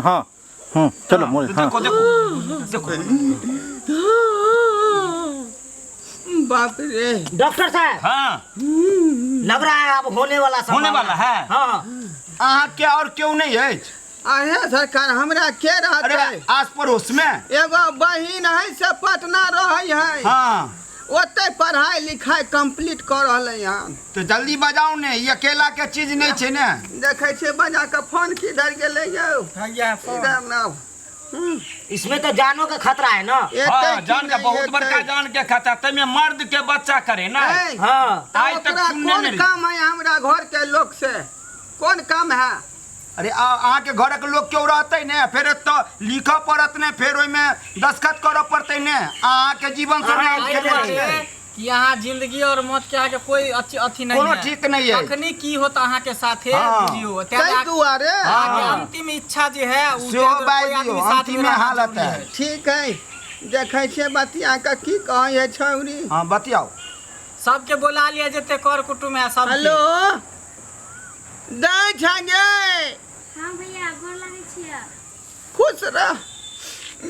हाँ हाँ चलो मोरे हाँ। देखो देखो देखो। बाप रे। डॉक्टर साहब। हाँ, लग रहा है अब होने वाला होने संभावना। वाला है। हाँ। अहाँ के और क्यों नहीं अछि? आहे सरकार, हमरा के अरे रहते? आस पड़ोस में एगो बहिन है से पटना रहे है। ओते पढ़ाई लिखाई कंप्लीट कर रहले हन। तो जल्दी बजाओ ने, ई अकेला के चीज नहीं छै ने। देखै छियै बजा के फोन किधर गेलै यौ? भैया फोन। इधर ना। इसमें तो जानो के खतरा है ना। एतै हाँ, कि जान के नहि बहुत एतै? बड़का जान के खतरा, तैमे मर्द के बच्चा करे ना। ऐ, हाँ। तऽ आइ तक ओकरा सुनने कोन नहि रही। काम है हमरा घर के लोक से? कोन काम है? अरे अहाँके घरक लोक केओ रहतै ने, फेर एतऽ लिखऽ पड़त ने, फेर ओहिमे दस्तखत करऽ पड़तै ने। अहाँके जीवन से अहाँ नहि एहि खेलै दुआरे छियै। कि अहाँ जिंदगी और मौत के आगे कोई अच्छी अथी नहीं कोनो है। ठीक नहीं है। अखनी की होत अहाँ के साथे बुझियो। तें ताहि दुआरे। अहाँके अंतिम इच्छा जे है उ सेहो ताहि दुआरे बाजि कोई आदमी दियौ, साथ में अंतिमे रहना हालत जरूरी है। ठीक है, देखै छियै बतिया के की कहै है छौरी। हाँ बतियाओ। सबके बोला लिया जते कर कुटुम है सबके। हेलो, दै छगे। हाँ भैया, गोर लागै छियै। खुश रह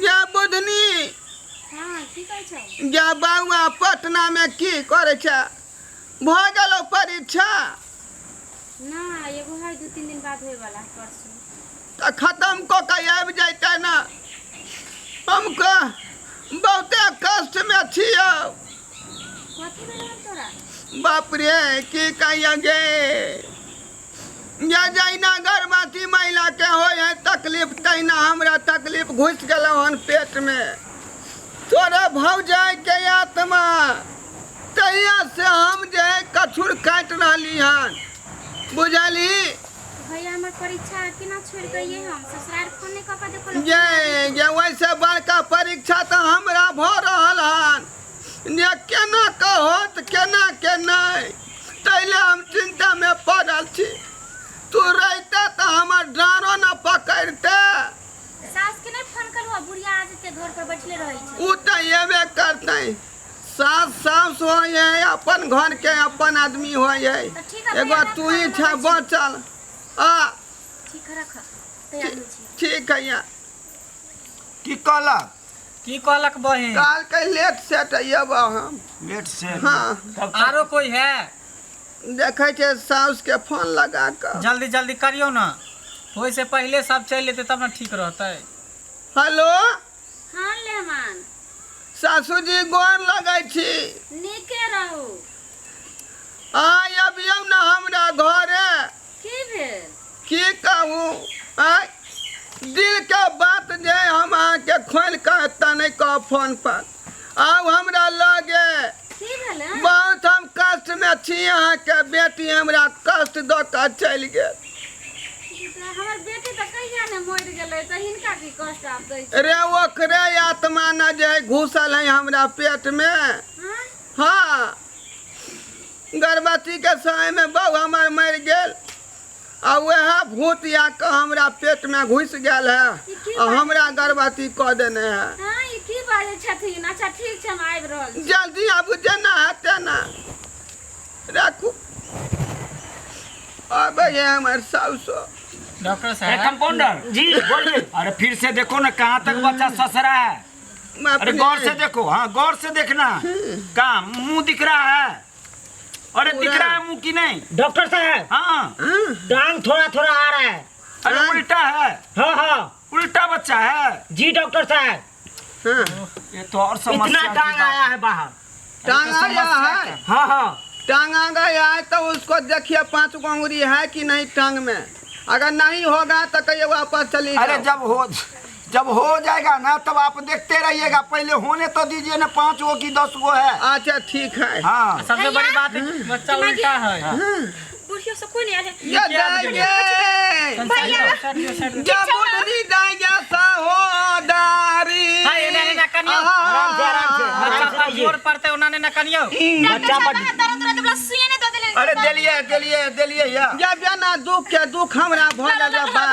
जा बुधनी। हाँ, की कहै छौ? जा बौआ, पटना में की करै छै? भऽ गेलौ परीक्षा? ना, एगो है, 2-3 दिन बाद होय वाला है, परसों। तऽ खतम कऽ के आबि जैते ने। हमके बहुते कष्ट में छियौ। कथी भेल हन तोरा? बाप रे, की कहिया गे, या जहिना गर्भवती महिला के होइ है तकलीफ, तहिना हमरा तकलीफ घुसि गेलौ हन पेट में। तोरा भौजाई के आत्मा तहिया से हम जे है कछुर काटि रहली हन, बुझली? भैया, हमर परीक्षा केना छोड़ि के अइयै हम? ससुरारि फोन नहि कऽ के देखल? जे जे वैसे बड़का परीक्षा तऽ हमरा भऽ रहल हन, जे केना के होत केना के नहि, ताहि हम चिंता में पड़ल छी। तू रहिते तऽ हमर डाँड़ो न पकड़ते। सास के नहि फोन करू? बुढ़िया आज एते घर पर बैठले रहै छै। उ तऽ एबे करतै। सास सास होइ है, अपन घर के अपन आदमी होइ है। तऽ ठीक है एगो भैया, तू ही रख, छा बचल आ। ठीक है, रख, तैयार होइ छी। ठीक है या। की कहलक? की कहलक बहिन? कहलकै लेट सेट अयब हम। लेट से? हाँ। आरो कोई है? देखै छै साउस के फोन लगा कऽ। जल्दी जल्दी करियौ ना, होय से पहले सब चलि एतै तब ने ठीक रहतै। हेलो। हाँ लेमान। सासू जी, गोर लगै छी। नीके रहू। अहाँ अबियौ ने हमरा घरे। की भेल? की कहू, आँय, दिल के बात जे हम अहाँके खोलि कऽ एतऽ नहि कहब फोन पर। आउ हमरा लगे। की भेल हँ? बहुत हम कष्ट में छी। अहाँके बेटी हमरा कष्ट दऽ कऽ चलि गेल। तऽ हमर बेटी तऽ कहिया ने मरि गेलै, तऽ हिनका की कष्ट आब दै छै? रे, ओकरे आत्मा न जे है घुसल है हमरा पेट में। हाँ? हाँ, गर्भवती के समय में बहू हमर मरि गेल आ वएह भूत आ कऽ हमरा पेट में घुसि गेल है ई की आ बात? हमरा गर्भवती कऽ देने है। हाँ, ई की बाजै छथिन? अच्छा ठीक छै, हम आबि रहल छी। जल्दी आबू, जेना हेतै ना। राखू, अबै है हमर साउसो। डॉक्टर ए साहब। कंपाउंडर जी बोलिए। अरे फिर से देखो ना, कहाँ तक बच्चा ससरा है। अरे गौर से देखो, हाँ गौर से देखना, कहाँ मुंह दिख रहा है? अरे दिख रहा है मुंह की नहीं? डॉक्टर साहब। हाँ। टांग थोड़ा थोड़ा आ रहा है। अरे उल्टा है। हाँ हाँ। उल्टा बच्चा है। जी डॉक्टर साहब। ये तो और समस्या इतना की टांग बात। आया है बाहर। टांग आया है? हाँ हाँ। टांग आ गया है तो उसको देखिए, 5 गो अंगुरी है कि नहीं टांग में। अगर नहीं होगा तो कहिए वापस चली अरे जाओ। जब हो जाएगा ना तब आप देखते रहिएगा, पहले होने तो दीजिए ना, 5 गो की 10 गो है। अच्छा ठीक है। हाँ। सबसे बड़ी बात है कि बच्चा उल्टा है। बुढ़ियो से कोई नहीं आयल है। ये जाएंगे। भैया जब बुढ़नी जाएंगे सहोदारी। हाँ, एना एना कनियो। आराम से, आराम से, आराम बच्चा से पर आइए। जोर पड़ते ओना ने ना कनियो। बच्चा पर दर्द दर्द वाला सुइया नहि दऽ देलनि? अरे देलिए देलिए देलिए या। जब ना दुख के दुख हमरा भऽ गेल बा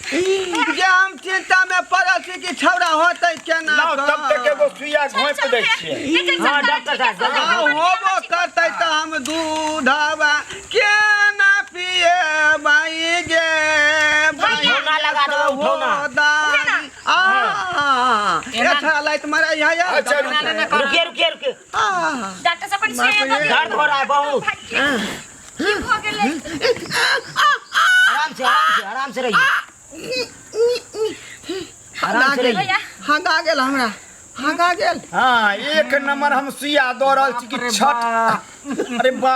जे हम चिंता में पड़ल छी कि छौड़ा होतै केना। लाओ तब तक एगो सुइया घोंप दै छियै। हाँ डॉक्टर साहब, जल्दी। आ होबो करतै तऽ हम दूधवा केना पिए बाई गे। उठौना लगा देबै, उठौना। ना। दादी आ ए लाइट मारा यहाँ यार। अच्छा, ना, ना, ना, करो। रुकिए रुकिए रुकिए। आ डॉक्टर साहब से दर्द हो रहा है बहुत। की भ गेलै? आराम से आराम से आराम से रहिए, आराम से रहिए। भैया हगा गेल हमरा, हगा गेल। हाँ, एक नंबर हम सुइया दऽ रहल छी कि छठ। अरे बा,